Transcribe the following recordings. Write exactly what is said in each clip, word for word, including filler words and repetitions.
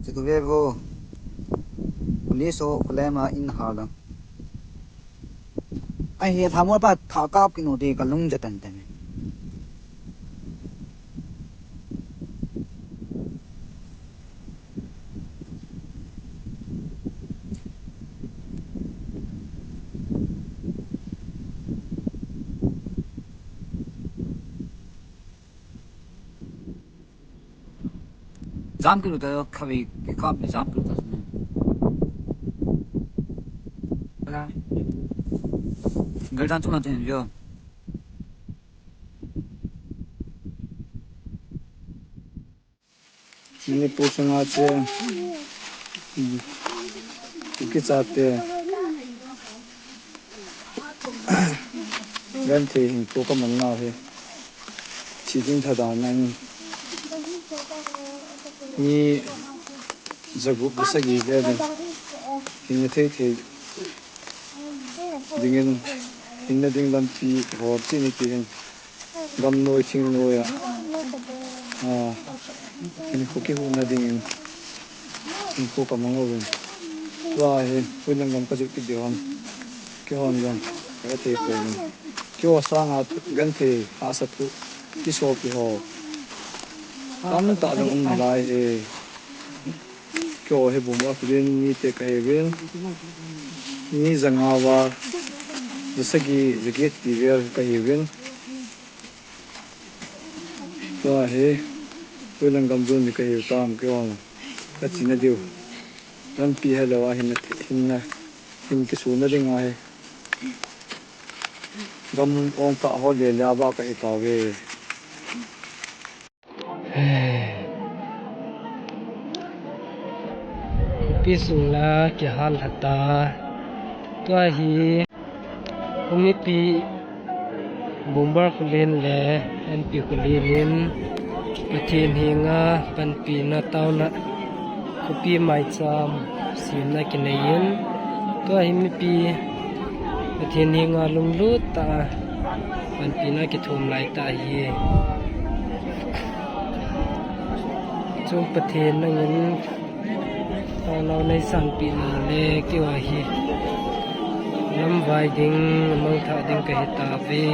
Te ko ve vo. Police ho ko lema in ha lo. Ai, he tha mo pa tha kap kit nu te ka lung ja tan tan. Jam kit u ta, khavi, kikap jam kit u ta. Gal jam chu na ten jo. Manipur sunga che, Kuki chate, genthei hinkho kamannau hi, thi ding thadan in, mi jagup le sagi vel in, hinna thei thei dingin, hinna ding lampi ho chini ti hin, gamnoi thingnoi a, a, hinkho kihuhna dingin, hinkho kamang uvin. Tua hi, huilam gam kajot kit diu ham. Keihon jong, kathei poi. Keiho sanga genthei hahsat u, kisopi ho tamtah jong um nalai e. Keiho hi Bumrah Khullen mite kahiuvin, mi janga uva, jasagi, jaget ti vel kahiuvin. Tua hi, huilam gam jon mi kahiu tam, keiho kachena diu. Lampi helou a hin, hin, hin kisuna ding ahi. Gam ong kah ho le le a ba kahi tauve. Khopi sung la kihal lhata. Tua hi, khomipi Bumrah Khullen le N P Khullen in Pathen henga panpina taona khopi maicham semna kinei in, tua hi mipi Pathen henga lunglut tah a panpina kithum lai tah ahi. Chung Pathen nangin taonao neisanpeh na le keiho hi lamvai ding, mangthah ding kahi tauve.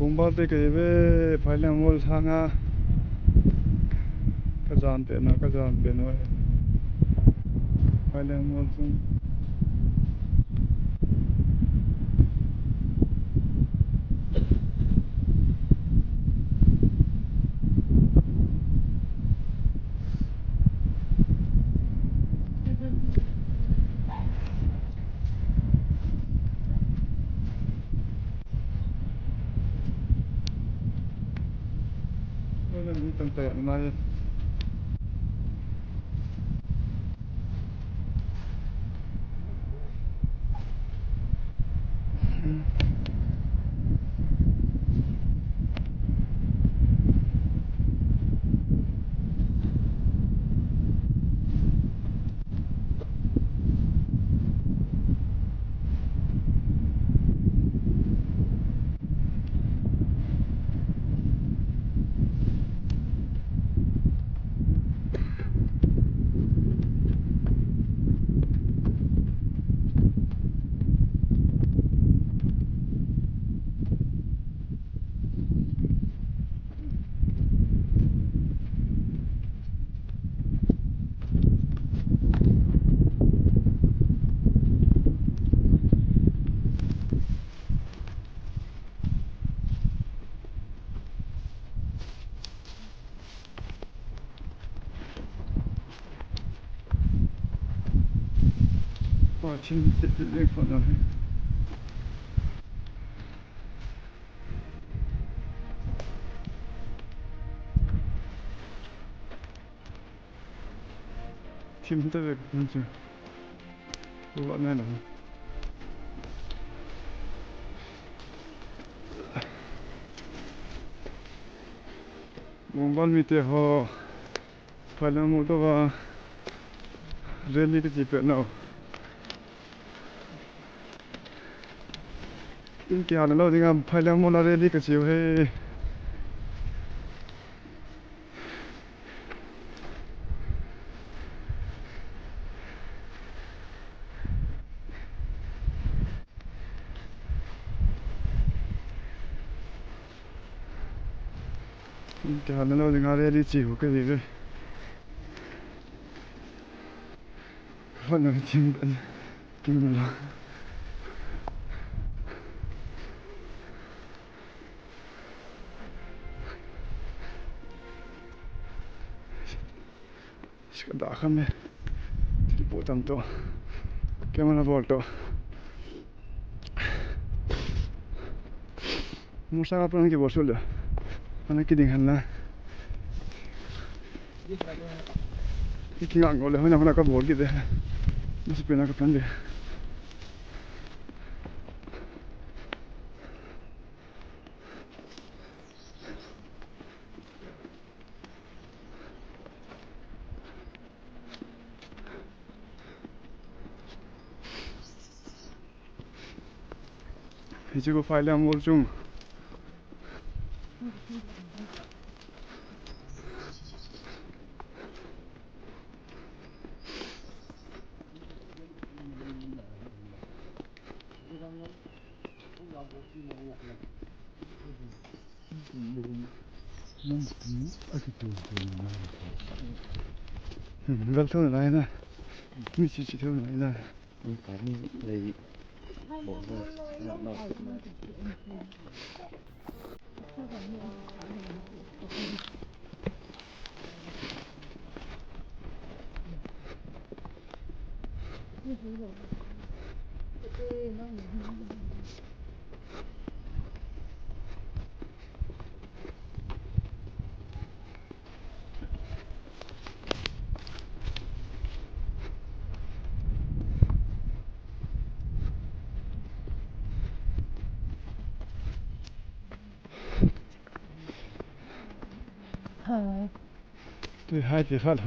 Mobile te kahi ve, Phaileng Mall sanga. Ka jan te na, ka jan te na. Phaileng Mall sung. Thim ta ve kan chu. Lo na na. Mumbai mite ho. Phaileng Mall tou va. Rally te chi pe nau. In kihana lou dinga Phaileng Mall a rally ka chiu hi. In kihana lou dinga rally chiu kahi ve. Hot na chim, chim lo. Iska da khan me. Thil po tam to. Camera bol to. Musa ka plan kibol sule. Ana kiding han la. Iki ngang ngol le, hoi na hoi na ka bol kit de. Musa plan ka plan de. Hiche ko Phaileng Mall chung. Hmm, vel thou nalai na. Mi chi chi thou nalai na. Hi. Tui hai ti kha lo.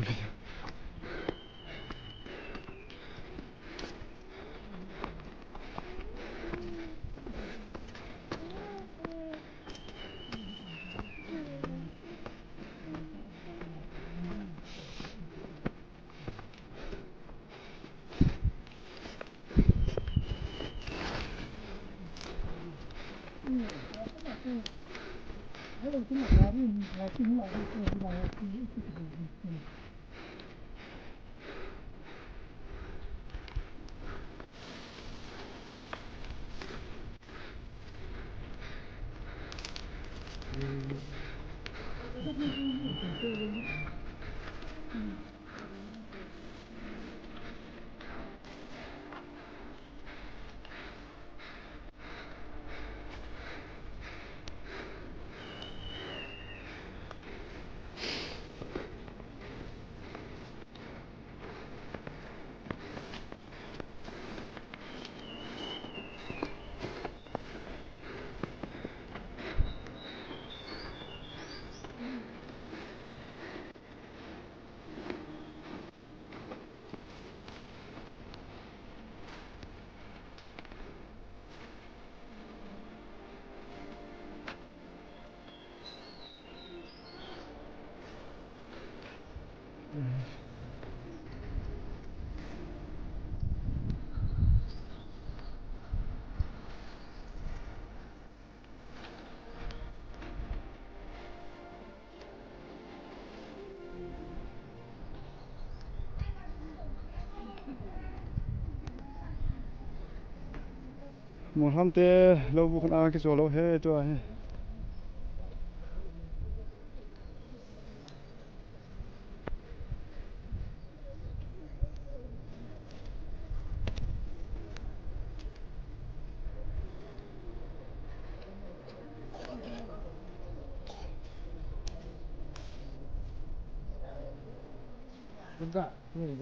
Molham te lou bu khan a kiso lou he tua he.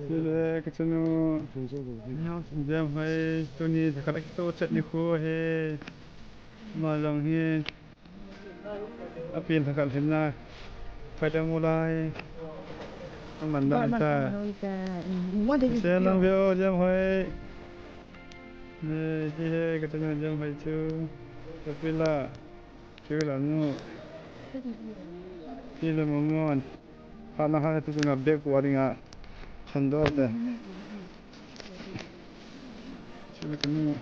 Chule, kachanu, Jemhoi, tuni, thakhat kito chet ni khu he. Ma jong hi. Apin thakhat lhinna. Phai dang u lai. Ang man dang ta. Se lang veo, Jemhoi. Ne, hi he, kachanu, Jemhoi chu. Kapila. Kapila nu. Hi le momon. Hana hana tu nga bek wa dinga. Chandor te. Chule kanu.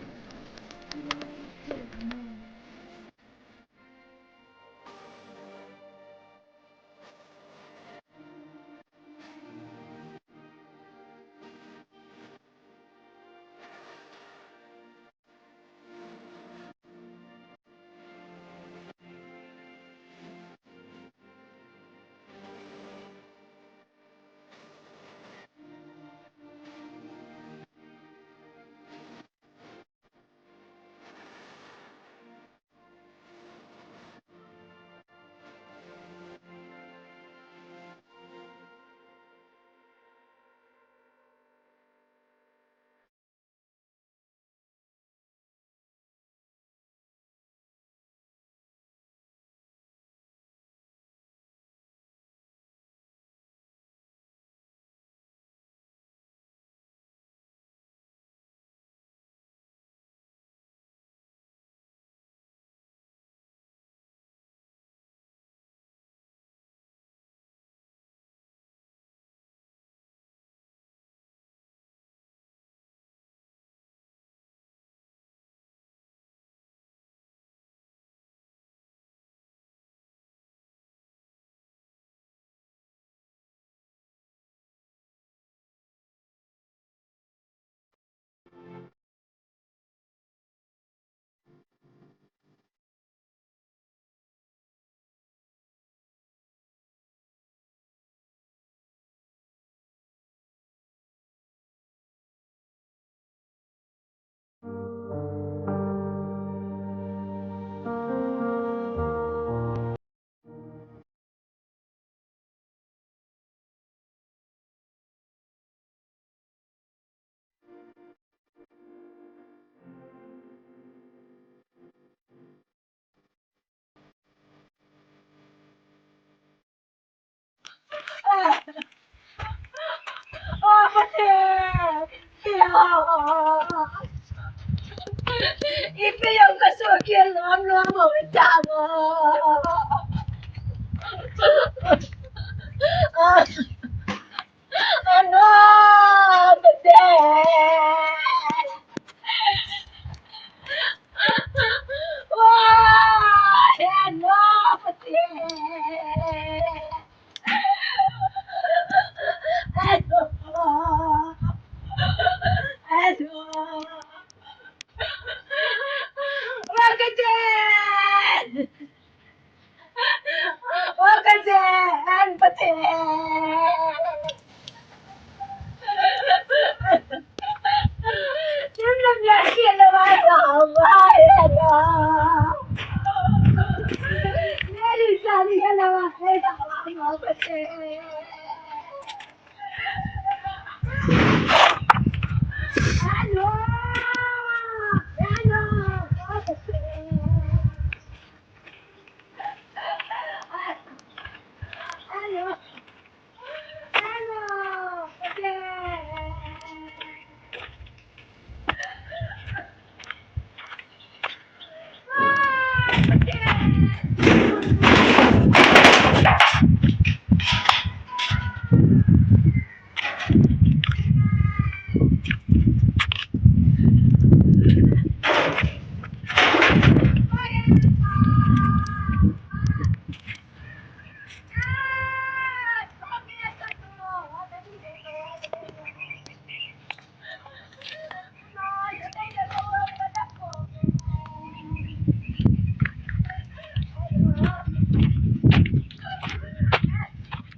Ipi jong kasuh kit lom lom mo tamo. Ano, Pathen. Wah, ano, Pathen.